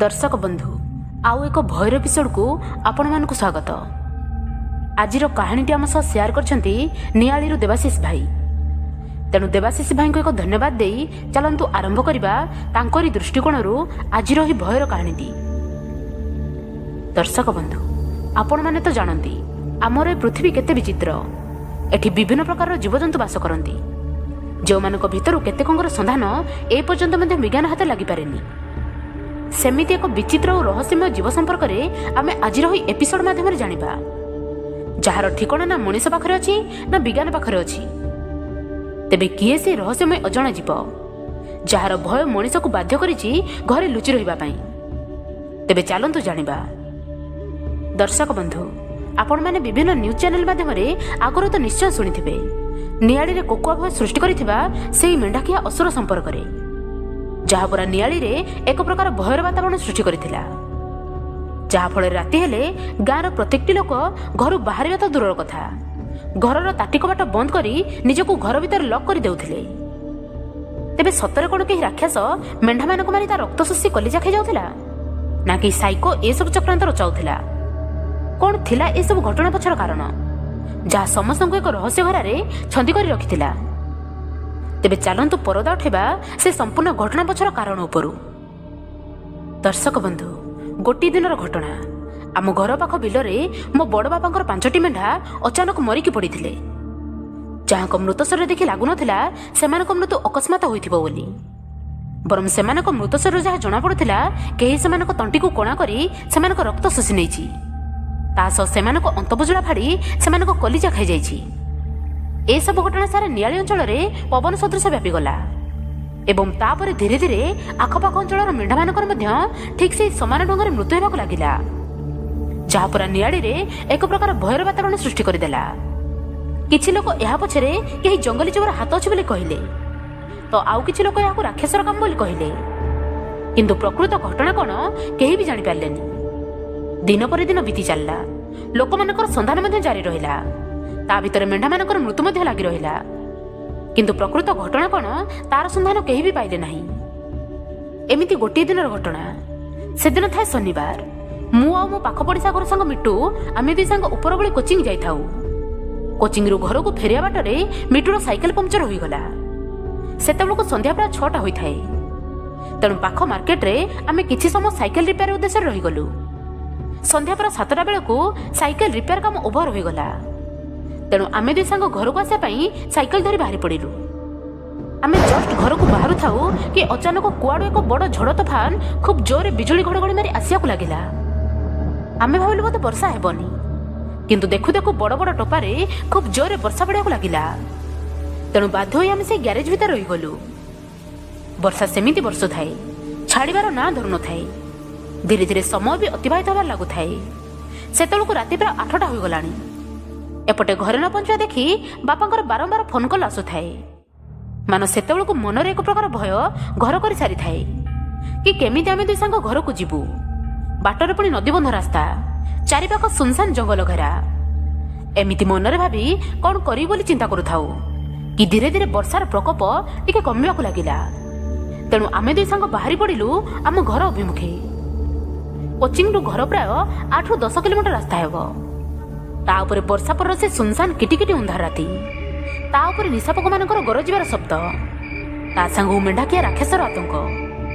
ଦର୍ଶକ ବନ୍ଧୁ, ଆଉ ଏକ ଭୟର ଏପିସୋଡକୁ ଆପଣମାନଙ୍କୁ ସ୍ୱାଗତ। ଆଜିର କାହାଣୀଟି ଆମ ସହ ସେୟାର କରିଛନ୍ତି ନିଆଳିରୁ ଦେବାଶିଷ ଭାଇ। ତେଣୁ ଦେବାଶିଷ ଭାଇଙ୍କୁ ଏକ ଧନ୍ୟବାଦ ଦେଇ ଚାଲନ୍ତୁ ଆରମ୍ଭ କରିବା ତାଙ୍କରି ଦୃଷ୍ଟିକୋଣରୁ ଆଜିର ଏହି ଭୟର କାହାଣୀଟି। ଦର୍ଶକ ବନ୍ଧୁ, ଆପଣମାନେ ତ ଜାଣନ୍ତି ଆମର ଏ ପୃଥିବୀ କେତେ ବିଚିତ୍ର। ଏଠି ବିଭିନ୍ନ ପ୍ରକାରର ଜୀବଜନ୍ତୁ ବାସ କରନ୍ତି, ଯେଉଁମାନଙ୍କ ଭିତରୁ କେତେକଙ୍କର ସନ୍ଧାନ ଏପର୍ଯ୍ୟନ୍ତ ମଧ୍ୟ ବିଜ୍ଞାନ ହାତ ଲାଗିପାରେନି। ସେମିତି ଏକ ବିଚିତ୍ର ଓ ରହସ୍ୟମୟ ଜୀବ ସମ୍ପର୍କରେ ଆମେ ଆଜିର ଏହି ଏପିସୋଡ ମାଧ୍ୟମରେ ଜାଣିବା, ଯାହାର ଠିକଣା ନା ମଣିଷ ପାଖରେ ଅଛି ନା ବିଜ୍ଞାନ ପାଖରେ ଅଛି। ତେବେ କିଏ ସେ ରହସ୍ୟମୟ ଅଜଣା ଜୀବ, ଯାହାର ଭୟ ମଣିଷକୁ ବାଧ୍ୟ କରିଛି ଘରେ ଲୁଚି ରହିବା ପାଇଁ? ତେବେ ଚାଲନ୍ତୁ ଜାଣିବା। ଦର୍ଶକ ବନ୍ଧୁ, ଆପଣମାନେ ବିଭିନ୍ନ ନ୍ୟୁଜ୍ ଚ୍ୟାନେଲ ମାଧ୍ୟମରେ ଆଗରୁ ତ ନିଶ୍ଚୟ ଶୁଣିଥିବେ ନିଆଳିରେ କୋକୁଆ ଭୟ ସୃଷ୍ଟି କରିଥିବା ସେଇ ମେଣ୍ଢାଖିଆ ଅସୁର ସମ୍ପର୍କରେ, ଯାହା ପୁରା ନିଆଳିରେ ଏକ ପ୍ରକାର ଭୟର ବାତାବରଣ ସୃଷ୍ଟି କରିଥିଲା, ଯାହାଫଳରେ ରାତି ହେଲେ ଗାଁର ପ୍ରତ୍ୟେକଟି ଲୋକ ଘରୁ ବାହାରିବା ତ ଦୂରର କଥା, ଘରର ତାଟି କବାଟ ବନ୍ଦ କରି ନିଜକୁ ଘର ଭିତରେ ଲକ୍ କରିଦେଉଥିଲେ। ତେବେ ସତରେ କ'ଣ କେହି ରାକ୍ଷସ ମେଣ୍ଢାମାନଙ୍କୁ ମାରି ତା ରକ୍ତ ଶୋଷି କଲିଜା ଖାଇଯାଉଥିଲା, ନା କେହି ସାଇକୋ ଏସବୁ ଚକ୍ରାନ୍ତ ରଚାଉଥିଲା? କ'ଣ ଥିଲା ଏସବୁ ଘଟଣା ପଛର କାରଣ, ଯାହା ସମସ୍ତଙ୍କୁ ଏକ ରହସ୍ୟ ଘରାରେ ଛନ୍ଦି କରି ରଖିଥିଲା? ତେବେ ଚାଲନ୍ତୁ ପରଦା ଉଠେଇବା ସେ ସମ୍ପୂର୍ଣ୍ଣ ଘଟଣା ପଛର କାରଣ ଉପରୁ। ଦର୍ଶକ ବନ୍ଧୁ, ଗୋଟିଏ ଦିନର ଘଟଣା। ଆମ ଘର ପାଖ ବିଲରେ ମୋ ବଡ଼ ବାପାଙ୍କର 5ଟି ମେଣ୍ଢା ଅଚାନକ ମରିକି ପଡ଼ିଥିଲେ, ଯାହାଙ୍କ ମୃତ ଶରୀର ଦେଖି ଲାଗୁନଥିଲା ସେମାନଙ୍କ ମୃତ୍ୟୁ ଅକସ୍ମାତ ହୋଇଥିବ ବୋଲି। ବରଂ ସେମାନଙ୍କ ମୃତ ଶରୀର ଯାହା ଜଣାପଡ଼ୁଥିଲା, କେହି ସେମାନଙ୍କ ତଣ୍ଟିକୁ କଣା କରି ସେମାନଙ୍କ ରକ୍ତ ଶୋଷି ନେଇଛି, ତା ସହ ସେମାନଙ୍କ ଅନ୍ତବୁଜୁଳା ଫାଡ଼ି ସେମାନଙ୍କ କଲିଜା ଖାଇଯାଇଛି। ଏସବୁ ଘଟଣା ସାରା ନିଆଳି ଅଞ୍ଚଳରେ ପବନ ସଦୃଶ ବ୍ୟାପିଗଲା ଏବଂ ତାପରେ ଧୀରେ ଧୀରେ ଆଖପାଖ ଅଞ୍ଚଳର ମେଣ୍ଢାମାନଙ୍କର ମଧ୍ୟ ଠିକ୍ ସେହି ସମାନ ଢଙ୍ଗରେ ମୃତ୍ୟୁ ହେବାକୁ ଲାଗିଲା, ଯାହା ପୁରା ନିଆଳିରେ ଏକ ପ୍ରକାର ଭୟର ବାତାବରଣ ସୃଷ୍ଟି କରିଦେଲା। କିଛି ଲୋକ ଏହା ପଛରେ କେହି ଜଙ୍ଗଲୀ ଜୀବର ହାତ ଅଛି ବୋଲି କହିଲେ ତ ଆଉ କିଛି ଲୋକ ଏହାକୁ ରାକ୍ଷସର କାମ ବୋଲି କହିଲେ। କିନ୍ତୁ ପ୍ରକୃତ ଘଟଣା କ'ଣ କେହି ବି ଜାଣିପାରିଲେନି। ଦିନ ପରେ ଦିନ ବିତି ଚାଲିଲା, ଲୋକମାନଙ୍କର ସନ୍ଧାନ ମଧ୍ୟ ଜାରି ରହିଲା, ତା ଭିତରେ ମେଣ୍ଢାମାନଙ୍କର ମୃତ୍ୟୁ ମଧ୍ୟ ଲାଗି ରହିଲା। କିନ୍ତୁ ପ୍ରକୃତ ଘଟଣା କ'ଣ ତାର ସନ୍ଧାନ କେହି ବି ପାଇଲେ ନାହିଁ। ଏମିତି ଗୋଟିଏ ଦିନର ଘଟଣା। ସେଦିନ ଥାଏ ଶନିବାର। ମୁଁ ଆଉ ମୋ ପାଖ ପଡ଼ିଶା ଘର ସାଙ୍ଗ ମିଟୁ, ଆମେ ଦୁଇ ସାଙ୍ଗ ଉପରବଳି କୋଚିଂ ଯାଇଥାଉ। କୋଚିଂରୁ ଘରକୁ ଫେରିବା ବାଟରେ ମିଟୁର ସାଇକେଲ ପଙ୍କଚର ହୋଇଗଲା। ସେତେବେଳକୁ ସନ୍ଧ୍ୟା ପ୍ରାୟ 6ଟା ହୋଇଥାଏ। ତେଣୁ ପାଖ ମାର୍କେଟରେ ଆମେ କିଛି ସମୟ ସାଇକେଲ ରିପେୟାର ଉଦ୍ଦେଶ୍ୟରେ ରହିଗଲୁ। ସନ୍ଧ୍ୟା ପ୍ରାୟ 7ଟା ବେଳକୁ ସାଇକେଲ ରିପେୟାର କାମ ଓଭର ହୋଇଗଲା। ତେଣୁ ଆମେ ଦୁଇ ସାଙ୍ଗ ଘରକୁ ଆସିବା ପାଇଁ ସାଇକେଲ ଧରି ବାହାରି ପଡ଼ିଲୁ। ଆମେ ଜଷ୍ଟ ଘରକୁ ବାହାରୁଥାଉ କି ଅଚାନକ କୁଆଡ଼ୁ ଏକ ବଡ଼ ଝଡ଼ ତୋଫାନ ଖୁବ୍ ଜୋରରେ ବିଜୁଳି ଘଡ଼ଘଡ଼ି ମାରି ଆସିବାକୁ ଲାଗିଲା। ଆମେ ଭାବିଲୁ ବୋଧେ ବର୍ଷା ହେବନି, କିନ୍ତୁ ଦେଖୁ ଦେଖୁ ବଡ଼ ବଡ଼ ଟୋପାରେ ଖୁବ୍ ଜୋରରେ ବର୍ଷା ପଡ଼ିବାକୁ ଲାଗିଲା। ତେଣୁ ବାଧ୍ୟ ହୋଇ ଆମେ ସେଇ ଗ୍ୟାରେଜ ଭିତରେ ରହିଗଲୁ। ବର୍ଷା ସେମିତି ବର୍ଷୁଥାଏ, ଛାଡ଼ିବାର ନାଁ ଧରୁନଥାଏ। ଧୀରେ ଧୀରେ ସମୟ ବି ଅତିବାହିତ ହେବାର ଲାଗୁଥାଏ। ସେତେବେଳକୁ ରାତି ପ୍ରାୟ 8ଟା ହୋଇଗଲାଣି। ଏପଟେ ଘରେ ନ ପହଞ୍ଚିବା ଦେଖି ବାପାଙ୍କର ବାରମ୍ବାର ଫୋନ୍ କଲ୍ ଆସୁଥାଏ। ମାନ ସେତେବେଳକୁ ମନରେ ଏକ ପ୍ରକାର ଭୟ ଘର କରି ସାରିଥାଏ କି କେମିତି ଆମେ ଦୁଇ ସାଙ୍ଗ ଘରକୁ ଯିବୁ। ବାଟରେ ପୁଣି ନଦୀବନ୍ଧ ରାସ୍ତା, ଚାରିପାଖ ସୁନସାନ ଜଙ୍ଗଲ ଘେରା। ଏମିତି ମନରେ ଭାବି କ'ଣ କରିବୁ ବୋଲି ଚିନ୍ତା କରୁଥାଉ କି ଧୀରେ ଧୀରେ ବର୍ଷାର ପ୍ରକୋପ ଟିକେ କମିବାକୁ ଲାଗିଲା। ତେଣୁ ଆମେ ଦୁଇ ସାଙ୍ଗ ବାହାରି ପଡ଼ିଲୁ ଆମ ଘର ଅଭିମୁଖେ। କୋଚିଂରୁ ଘର ପ୍ରାୟ 8ରୁ 10 କିଲୋମିଟର ରାସ୍ତା ହେବ। ତା ଉପରେ ବର୍ଷା ପରର ସେ ସୁନସାନ କିଟିକିଟି ଅନ୍ଧାର ରାତି, ତା ଉପରେ ନିଶାପୋକମାନଙ୍କର ଗରଜିବାର ଶବ୍ଦ, ତା ସାଙ୍ଗକୁ ମେଣ୍ଢାଖିଆ ରାକ୍ଷସର ଆତଙ୍କ।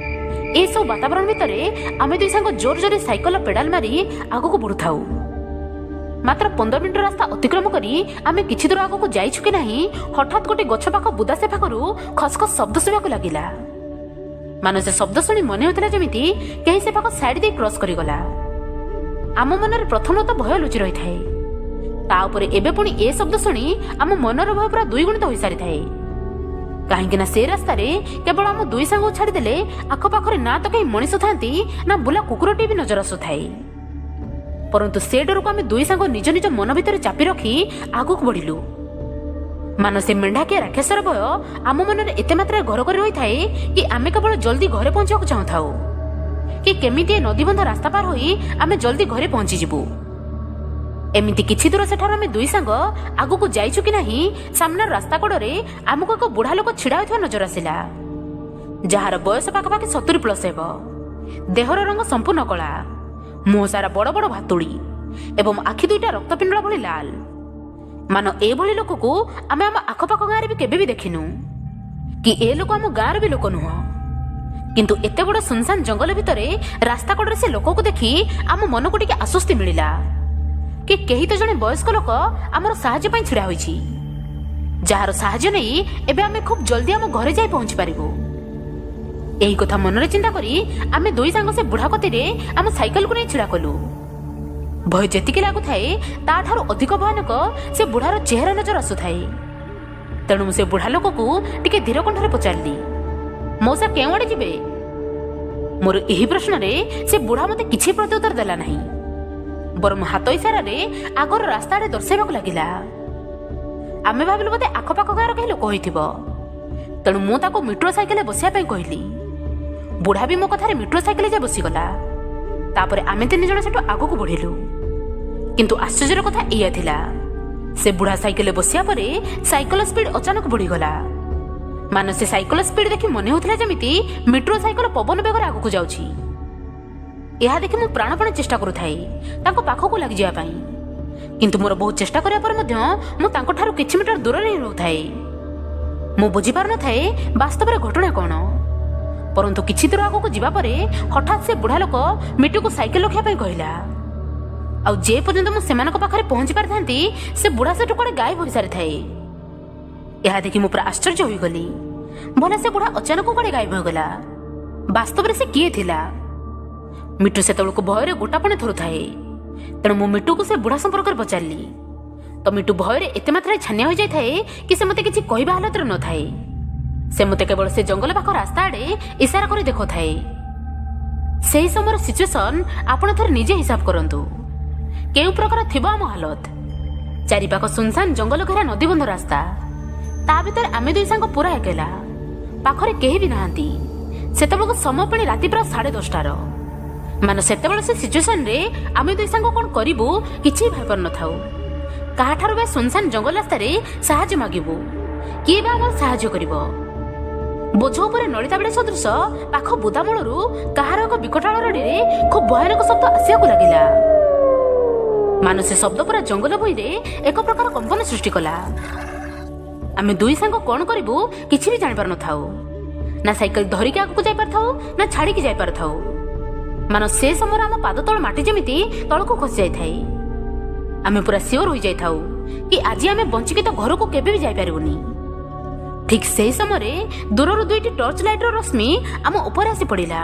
ଏସବୁ ବାତାବରଣ ଭିତରେ ଆମେ ଦୁଇ ସାଙ୍ଗ ଜୋର ଜୋରେ ସାଇକେଲର ପେଡାଲ ମାରି ଆଗକୁ ବଢୁଥାଉ। ମାତ୍ର 15 ମିନିଟ ରାସ୍ତା ଅତିକ୍ରମ କରି ଆମେ କିଛି ଦୂର ଆଗକୁ ଯାଇଛୁ କି ନାହିଁ, ହଠାତ୍ ଗୋଟେ ଗଛ ପାଖ ବୁଦା ସେପାଖରୁ ଖସଖସ ଶବ୍ଦ ଶୁଣିବାକୁ ଲାଗିଲା। ମାନ ସେ ଶବ୍ଦ ଶୁଣି ମନେ ହେଉଥିଲା ଯେମିତି କେହି ସେ ପାଖ ସାଇଡ୍ ଦେଇ କ୍ରସ୍ କରିଗଲା। ଆମ ମନରେ ପ୍ରଥମତଃ ଭୟ ଲୁଚି ରହିଥାଏ, ତା ଉପରେ ଏବେ ପୁଣି ଏ ଶବ୍ଦ ଶୁଣି ଆମ ମନର ଭୟ ପୁରା ଦ୍ୱିଗୁଣିତ ହୋଇସାରିଥାଏ। କାହିଁକି ନା ସେ ରାସ୍ତାରେ କେବଳ ଆମ ଦୁଇ ସାଙ୍ଗକୁ ଛାଡ଼ିଦେଲେ ଆଖପାଖରେ ନା ତ କେହି ମଣିଷ ଥାନ୍ତି ନା ବୁଲା କୁକୁରଟିଏ ବି ନଜର ଆସୁଥାଏ। ପରନ୍ତୁ ସେ ଡରକୁ ଆମେ ଦୁଇ ସାଙ୍ଗ ନିଜ ନିଜ ମନ ଭିତରେ ଚାପି ରଖି ଆଗକୁ ବଢ଼ିଲୁ। ମାନ ସେ ମେଣ୍ଢାକିଆ ରାକ୍ଷସର ଭୟ ଆମ ମନରେ ଏତେ ମାତ୍ରାରେ ଘର କରି ରହିଥାଏ କି ଆମେ କେବଳ ଜଲ୍ଦି ଘରେ ପହଞ୍ଚିବାକୁ ଚାହୁଁଥାଉ କି କେମିତି ଏ ନଦୀବନ୍ଧ ରାସ୍ତା ପାର ହୋଇ ଆମେ ଜଲ୍ଦି ଘରେ ପହଞ୍ଚିଯିବୁ। ଏମିତି କିଛି ଦୂର ସେଠାରୁ ଆମେ ଦୁଇ ସାଙ୍ଗ ଆଗକୁ ଯାଇଛୁ କି ନାହିଁ, ସାମ୍ନାର ରାସ୍ତା କଡ଼ରେ ଆମକୁ ଏକ ବୁଢ଼ା ଲୋକ ଛିଡ଼ା ହୋଇଥିବା ନଜର ଆସିଲା, ଯାହାର ବୟସ ପାଖାପାଖି 70 ପ୍ଲସ୍ ହେବ। ଦେହର ରଙ୍ଗ ସମ୍ପୂର୍ଣ୍ଣ କଳା, ମୁହଁ ସାରା ବଡ଼ ବଡ଼ ଭାତୁଳି ଏବଂ ଆଖି ଦୁଇଟା ରକ୍ତପିଣ୍ଡୁଳା ଭଳି ଲାଲ। ମାନ ଏଭଳି ଲୋକକୁ ଆମେ ଆମ ଆଖପାଖ ଗାଁରେ ବି କେବେ ବି ଦେଖିନୁ କି ଏ ଲୋକ ଆମ ଗାଁର ବି ଲୋକ ନୁହଁ। କିନ୍ତୁ ଏତେ ବଡ଼ ସୁନସାନ ଜଙ୍ଗଲ ଭିତରେ ରାସ୍ତା କଡ଼ରେ ସେ ଲୋକକୁ ଦେଖି ଆମ ମନକୁ ଟିକେ ଆଶ୍ୱସ୍ତି ମିଳିଲା କି କେହି ତ ଜଣେ ବୟସ୍କ ଲୋକ ଆମର ସାହାଯ୍ୟ ପାଇଁ ଛିଡ଼ା ହୋଇଛି, ଯାହାର ସାହାଯ୍ୟ ନେଇ ଏବେ ଆମେ ଖୁବ୍ ଜଲ୍ଦି ଆମ ଘରେ ଯାଇ ପହଞ୍ଚି ପାରିବୁ। ଏହି କଥା ମନରେ ଚିନ୍ତା କରି ଆମେ ଦୁଇ ସାଙ୍ଗ ସେ ବୁଢ଼ା କତିରେ ଆମ ସାଇକେଲକୁ ନେଇ ଛିଡ଼ା କଲୁ। ଭୟ ଯେତିକି ଲାଗୁଥାଏ ତାଠାରୁ ଅଧିକ ଭୟାନକ ସେ ବୁଢ଼ାର ଚେହେରା ନଜର ଆସୁଥାଏ। ତେଣୁ ମୁଁ ସେ ବୁଢ଼ା ଲୋକକୁ ଟିକେ ଧୀର କଣ୍ଠରେ ପଚାରିଲି, ମଉସା କେଉଁଆଡ଼େ ଯିବେ? ମୋର ଏହି ପ୍ରଶ୍ନରେ ସେ ବୁଢ଼ା ମୋତେ କିଛି ପ୍ରତ୍ୟୁତ୍ତର ଦେଲା ନାହିଁ, ବରଂ ହାତ ଇସାରାରେ ଆଗର ରାସ୍ତା ଆଡ଼େ ଦର୍ଶାଇବାକୁ ଲାଗିଲା। ଆମେ ଭାବିଲୁ ବୋଧେ ଆଖପାଖ ଗାଁର କେହି ଲୋକ ହୋଇଥିବ, ତେଣୁ ମୁଁ ତାକୁ ମିଟ୍ରୋ ସାଇକେଲରେ ବସିବା ପାଇଁ କହିଲି। ବୁଢ଼ା ବି ମୋ କଥାରେ ମିଟ୍ରୋ ସାଇକେଲରେ ଯାଇ ବସିଗଲା। ତାପରେ ଆମେ ତିନି ଜଣ ସେଠୁ ଆଗକୁ ବଢ଼ିଲୁ। କିନ୍ତୁ ଆଶ୍ଚର୍ଯ୍ୟର କଥା ଏଇଆ ଥିଲା, ସେ ବୁଢ଼ା ସାଇକେଲରେ ବସିବା ପରେ ସାଇକେଲ ସ୍ପିଡ୍ ଅଚାନକ ବଢ଼ିଗଲା। ମାନ ସେ ସାଇକେଲ ସ୍ପିଡ୍ ଦେଖି ମନେ ହେଉଥିଲା ଯେମିତି ମିଟ୍ରୋ ସାଇକେଲ ପବନ ବେଗରେ ଆଗକୁ ଯାଉଛି। ଏହା ଦେଖି ମୁଁ ପ୍ରାଣପଣେ ଚେଷ୍ଟା କରୁଥାଏ ତାଙ୍କ ପାଖକୁ ଲାଗିଯିବା ପାଇଁ, କିନ୍ତୁ ମୋର ବହୁତ ଚେଷ୍ଟା କରିବା ପରେ ମଧ୍ୟ ମୁଁ ତାଙ୍କଠାରୁ କିଛି ମିଟର ଦୂରରେ ହିଁ ରହୁଥାଏ। ମୁଁ ବୁଝିପାରୁନଥାଏ ବାସ୍ତବରେ ଘଟଣା କ'ଣ। ପରନ୍ତୁ କିଛି ଦୂର ଆଗକୁ ଯିବା ପରେ ହଠାତ୍ ସେ ବୁଢ଼ା ଲୋକ ମିଟୁକୁ ସାଇକେଲ ରଖିବା ପାଇଁ କହିଲା। ଆଉ ଯେ ପର୍ଯ୍ୟନ୍ତ ମୁଁ ସେମାନଙ୍କ ପାଖରେ ପହଞ୍ଚି ପାରିଥାନ୍ତି, ସେ ବୁଢ଼ା ସେଠୁ କୁଆଡ଼େ ଗାୟବ ହୋଇସାରିଥାଏ। ଏହା ଦେଖି ମୁଁ ପୁରା ଆଶ୍ଚର୍ଯ୍ୟ ହୋଇଗଲି। ଭଲା ସେ ବୁଢ଼ା ଅଚାନକ କୁଆଡ଼େ ଗାୟବ ହୋଇଗଲା? ବାସ୍ତବରେ ସେ କିଏ ଥିଲା? ମିଟୁ ସେତେବେଳକୁ ଭୟରେ ଗୋଟାପଣେ ଥରୁଥାଏ। ତେଣୁ ମୁଁ ମିଟୁକୁ ସେ ବୁଢ଼ା ସମ୍ପର୍କରେ ପଚାରିଲି ତ ମିଟୁ ଭୟରେ ଏତେ ମାତ୍ରାରେ ଛାନିଆ ହୋଇଯାଇଥାଏ କି ସେ ମୋତେ କିଛି କହିବା ହାଲତରେ ନଥାଏ। ସେ ମୋତେ କେବଳ ସେ ଜଙ୍ଗଲ ପାଖ ରାସ୍ତା ଆଡ଼େ ଇସାରା କରି ଦେଖାଉଥାଏ। ସେହି ସମୟର ସିଚୁଏସନ୍ ଆପଣ ଥରେ ନିଜେ ହିସାବ କରନ୍ତୁ, କେଉଁ ପ୍ରକାର ଥିବ ଆମ ହାଲତ। ଚାରିପାଖ ସୁନସାନ ଜଙ୍ଗଲ ଘେରା ନଦୀବନ୍ଧ ରାସ୍ତା, ତା ଭିତରେ ଆମେ ଦୁଇ ସାଙ୍ଗ ପୁରା ଏକେଲା, ପାଖରେ କେହି ବି ନାହାନ୍ତି। ସେତେବେଳକୁ ସମୟ ପୁଣି ରାତି ପ୍ରାୟ 10:30ର। ମାନେ ସେତେବେଳେ ସେ ସିଚୁଏସନରେ ଆମେ ଦୁଇ ସାଙ୍ଗ କ'ଣ କରିବୁ କିଛି ବି ଭାବିପାରୁନଥାଉ। କାହାଠାରୁ ବା ସୁନସାନ ଜଙ୍ଗଲ ରାସ୍ତାରେ ସାହାଯ୍ୟ ମାଗିବୁ, କିଏ ବା ଆମର ସାହାଯ୍ୟ କରିବ? ବୋଝ ଉପରେ ନଳିତା ବିଡ଼ା ସଦୃଶ ପାଖ ବୁଦାମୂଳରୁ କାହାର ଏକ ବିକଟାଳ ରଡ଼ିରେ ଖୁବ୍ ଭୟାନକ ଶବ୍ଦ ଆସିବାକୁ ଲାଗିଲା। ମାନ ସେ ଶବ୍ଦ ପୁରା ଜଙ୍ଗଲ ଭୂଇଁରେ ଏକ ପ୍ରକାର କମ୍ପନ ସୃଷ୍ଟି କଲା। ଆମେ ଦୁଇ ସାଙ୍ଗ କ'ଣ କରିବୁ କିଛି ବି ଜାଣିପାରୁନଥାଉ। ନା ସାଇକେଲ ଧରିକି ଆଗକୁ ଯାଇପାରିଥାଉ, ନା ଛାଡ଼ିକି ଯାଇପାରିଥାଉ। ମାନ ସେ ସମୟରେ ଆମ ପାଦ ତଳ ମାଟି ଯେମିତି ତଳକୁ ଖସି ଯାଇଥାଏ। ଆମେ ପୁରା ସିଓର ହୋଇଯାଇଥାଉ କି ଆଜି ଆମେ ବଞ୍ଚିକି ତ ଘରକୁ କେବେ ବି ଯାଇପାରିବୁନି। ଠିକ୍ ସେହି ସମୟରେ ଦୂରରୁ ଦୁଇଟି ଟର୍ଚ୍ଚ ଲାଇଟ୍ର ରଶ୍ମି ଆମ ଉପରେ ଆସି ପଡ଼ିଲା।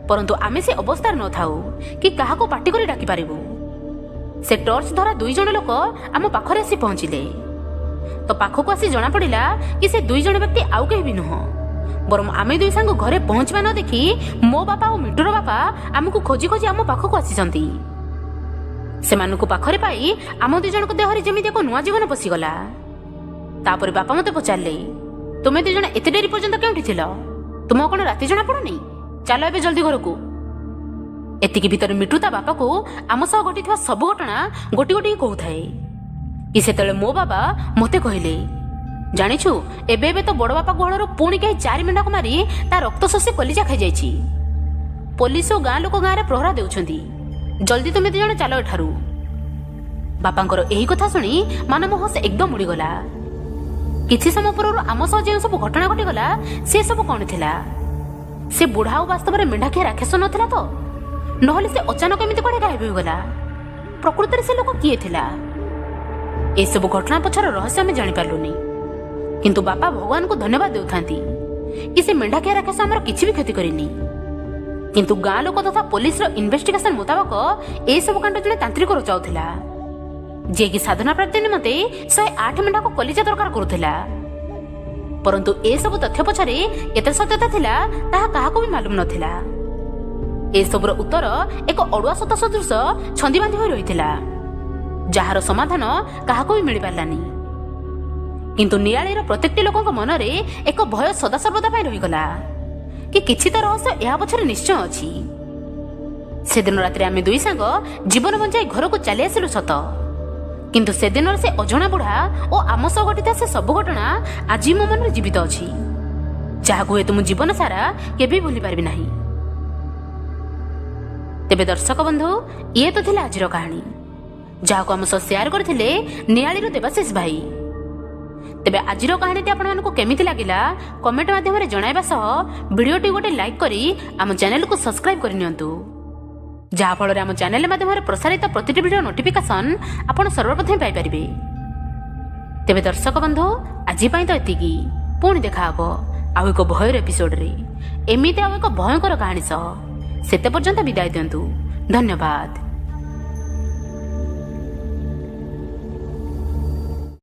ପରନ୍ତୁ ଆମେ ସେ ଅବସ୍ଥାରେ ନଥାଉ କି କାହାକୁ ପାଟି କରି ଡାକିପାରିବୁ। ସେ ଟର୍ଚ୍ଚ ଧରା ଦୁଇ ଜଣ ଲୋକ ଆମ ପାଖରେ ଆସି ପହଞ୍ଚିଲେ। ତ ପାଖକୁ ଆସି ଜଣାପଡ଼ିଲା କି ସେ ଦୁଇ ଜଣ ବ୍ୟକ୍ତି ଆଉ କେହି ବି ନୁହଁ, ବରଂ ଆମେ ଦୁଇ ସାଙ୍ଗ ଘରେ ପହଞ୍ଚିବା ନ ଦେଖି ମୋ ବାପା ଓ ମିଟୁର ବାପା ଆମକୁ ଖୋଜି ଖୋଜି ଆମ ପାଖକୁ ଆସିଛନ୍ତି। ସେମାନଙ୍କୁ ପାଖରେ ପାଇ ଆମ ଦୁଇ ଜଣଙ୍କ ଦେହରେ ଯେମିତି ଏକ ନୂଆ ଜୀବନ ପଶିଗଲା। ତାପରେ ବାପା ମୋତେ ପଚାରିଲେ, ତୁମେ ଦୁଇ ଜଣ ଏତେ ଡେରି ପର୍ଯ୍ୟନ୍ତ କେଉଁଠି ଥିଲ? ତୁମ କ'ଣ ରାତି ଜଣାପଡ଼ୁନି? ଚାଲ ଏବେ ଜଲ୍ଦି ଘରକୁ। ଏତିକି ଭିତରେ ମିଟୁ ତା ବାପାକୁ ଆମ ସହ ଘଟିଥିବା ସବୁ ଘଟଣା ଗୋଟି ଗୋଟି କହୁଥାଏ କି ସେତେବେଳେ ମୋ ବାବା ମୋତେ କହିଲେ, ଜାଣିଛୁ ଏବେ ଏବେ ତ ବଡ଼ ବାପା ଗୁହାଳରୁ ପୁଣି କେହି 4 ମେଣ୍ଢାକୁ ମାରି ତା ରକ୍ତ ଶୋଷି କଲିଜା ଖାଇଯାଇଛି। ପୋଲିସ ଓ ଗାଁ ଲୋକ ଗାଁରେ ପ୍ରହରା ଦେଉଛନ୍ତି। ଜଲ୍ଦି ତୁମେ ଦୁଇ ଜଣ ଚାଲ ଏଠାରୁ। ବାପାଙ୍କର ଏହି କଥା ଶୁଣି ମାନ ମୋ ହୋସ ଏକଦମ ଉଡ଼ିଗଲା। କିଛି ସମୟ ପୂର୍ବରୁ ଆମ ସହ ଯେଉଁ ସବୁ ଘଟଣା ଘଟିଗଲା ସେ ସବୁ କ'ଣ ଥିଲା? ସେ ବୁଢ଼ା ଆଉ ବାସ୍ତବରେ ମେଣ୍ଢାଖିଆ ରାକ୍ଷସ ନଥିଲା ତ? ନହେଲେ ସେ ଅଚାନକ ଏମିତି କୁଆଡ଼େ ଗାୟବ ହୋଇଗଲା? ପ୍ରକୃତରେ ସେ ଲୋକ କିଏ ଥିଲା? ଏସବୁ ଘଟଣା ପଛର ରହସ୍ୟ ଆମେ ଜାଣିପାରିଲୁନି। କିନ୍ତୁ ବାପା ଭଗବାନଙ୍କୁ ଧନ୍ୟବାଦ ଦେଉଥାନ୍ତି କି ସେ ମେଣ୍ଢାଖିଆ ରାକ୍ଷସ ଆମର କିଛି ବି କ୍ଷତି କରିନି। କିନ୍ତୁ ଗାଁ ଲୋକ ତଥା ପୋଲିସର ଇନଭେଷ୍ଟିଗେସନ ମୁତାବକ ଏସବୁ କାଣ୍ଡ ଜଣେ ତାନ୍ତ୍ରିକ ରଚାଉଥିଲା, ଯିଏକି ସାଧନା ପ୍ରାପ୍ତି ନିମନ୍ତେ 108 ମେଣ୍ଢାକୁ କଲିଜା ଦରକାର କରୁଥିଲା। ପରନ୍ତୁ ଏସବୁ ତଥ୍ୟ ପଛରେ କେତେ ସତ୍ୟତା ଥିଲା ତାହା କାହାକୁ ବି ମାଲୁମ ନଥିଲା। ଏସବୁର ଉତ୍ତର ଏକ ଅଡୁଆ ସତ ସଦୃଶ ଛନ୍ଦି ବାନ୍ଧି ହୋଇ ରହିଥିଲା, ଯାହାର ସମାଧାନ କାହାକୁ ବି ମିଳିପାରିଲାନି। କିନ୍ତୁ ନିଆଳିର ପ୍ରତ୍ୟେକଟି ଲୋକଙ୍କ ମନରେ ଏକ ଭୟ ସଦାସର୍ବଦା ପାଇଁ ରହିଗଲା କି କିଛି ତ ରହସ୍ୟ ଏହା ପଛରେ ନିଶ୍ଚୟ ଅଛି। ସେଦିନ ରାତିରେ ଆମେ ଦୁଇ ସାଙ୍ଗ ଜୀବନ ବଞ୍ଚାଇ ଘରକୁ ଚାଲି ଆସିଲୁ ସତ, କିନ୍ତୁ ସେଦିନର ସେ ଅଜଣା ବୁଢ଼ା ଓ ଆମ ସହ ଘଟିଥିବା ସେ ସବୁ ଘଟଣା ଆଜି ମୋ ମନରେ ଜୀବିତ ଅଛି, ଯାହାକୁ ହୁଏତ ମୁଁ ଜୀବନ ସାରା କେବେ ଭୁଲି ପାରିବି ନାହିଁ। ତେବେ ଦର୍ଶକ ବନ୍ଧୁ, ଇଏ ତ ଥିଲା ଆଜିର କାହାଣୀ, ଯାହାକୁ ଆମ ସହ ସେୟାର କରିଥିଲେ ନିଆଳିରୁ ଦେବାଶିଷ ଭାଇ। ତେବେ ଆଜିର କାହାଣୀଟି ଆପଣମାନଙ୍କୁ କେମିତି ଲାଗିଲା କମେଣ୍ଟ ମାଧ୍ୟମରେ ଜଣାଇବା ସହ ଭିଡ଼ିଓଟି ଗୋଟେ ଲାଇକ୍ କରି ଆମ ଚ୍ୟାନେଲକୁ ସବସ୍କ୍ରାଇବ୍ କରିନିଅନ୍ତୁ, ଯାହାଫଳରେ ଆମ ଚ୍ୟାନେଲ ମାଧ୍ୟମରେ ପ୍ରସାରିତ ପ୍ରତିଟି ଭିଡ଼ିଓ ନୋଟିଫିକେସନ୍ ଆପଣ ସର୍ବପ୍ରଥମେ ପାଇପାରିବେ। ତେବେ ଦର୍ଶକ ବନ୍ଧୁ, ଆଜି ପାଇଁ ତ ଏତିକି। ପୁଣି ଦେଖାହବ ଆଉ ଏକ ଭୟର ଏପିସୋଡରେ, ଏମିତି ଆଉ ଏକ ଭୟଙ୍କର କାହାଣୀ ସହ। ସେତେ ପର୍ଯ୍ୟନ୍ତ ବିଦାୟ ଦିଅନ୍ତୁ। ଧନ୍ୟବାଦ।